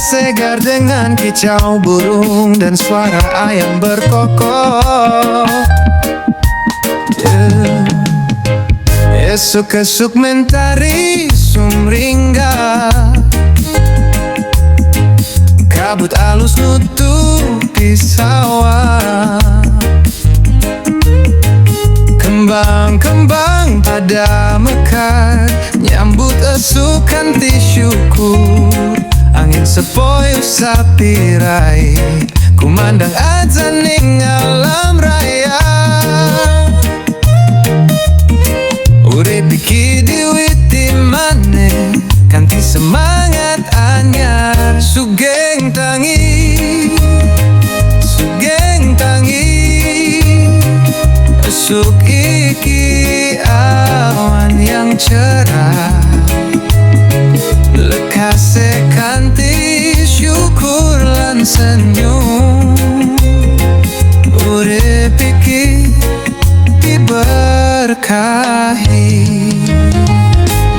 Segar dengan kicau burung dan suara ayam berkokok. Yeah. Esuk-esuk mentari sumringah, kabut alus nutupi sawah. Kembang-kembang pada mekar, nyambut esuk kanthi syukur. Angin sepoi usapi rai, kumandang adzan ning alam raya. Urip iki diwiti maneh kanthi semangat anyar. Sugeng tangi, sugeng tangi, esuk iki awan yang cerah. Lekase kanthi syukur lan senyum, urip iki diberkahi.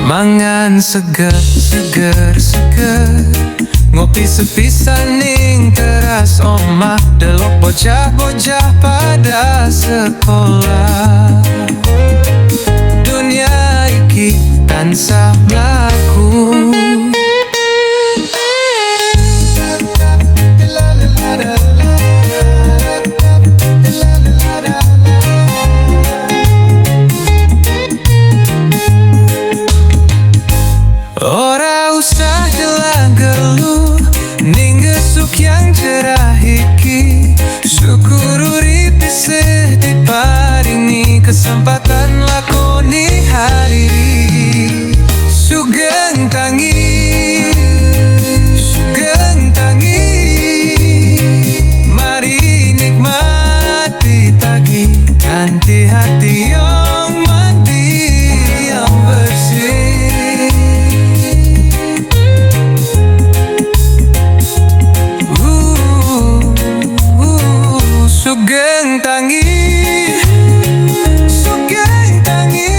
Mangan seger, seger, seger, ngopi sepisan ning teras omah. Delok bocah-bocah pada sekolah. Dunia iki tansah mlaku. Ora usah gelang-geluh ning esuk yang cerah iki. Syukur urip isih diparingi kesempatan lakoni hari iki. Sugeng tangi, sugeng tangi, mari nikmati pagi kanthi hati yang mandi yang bersih. Sugeng tangi, sugeng tangi,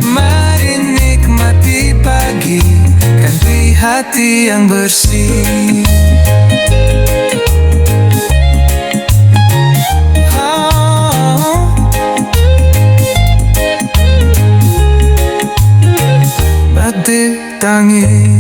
mari nikmati pagi kanthi hati yang bersih. Oh. Mati tangi.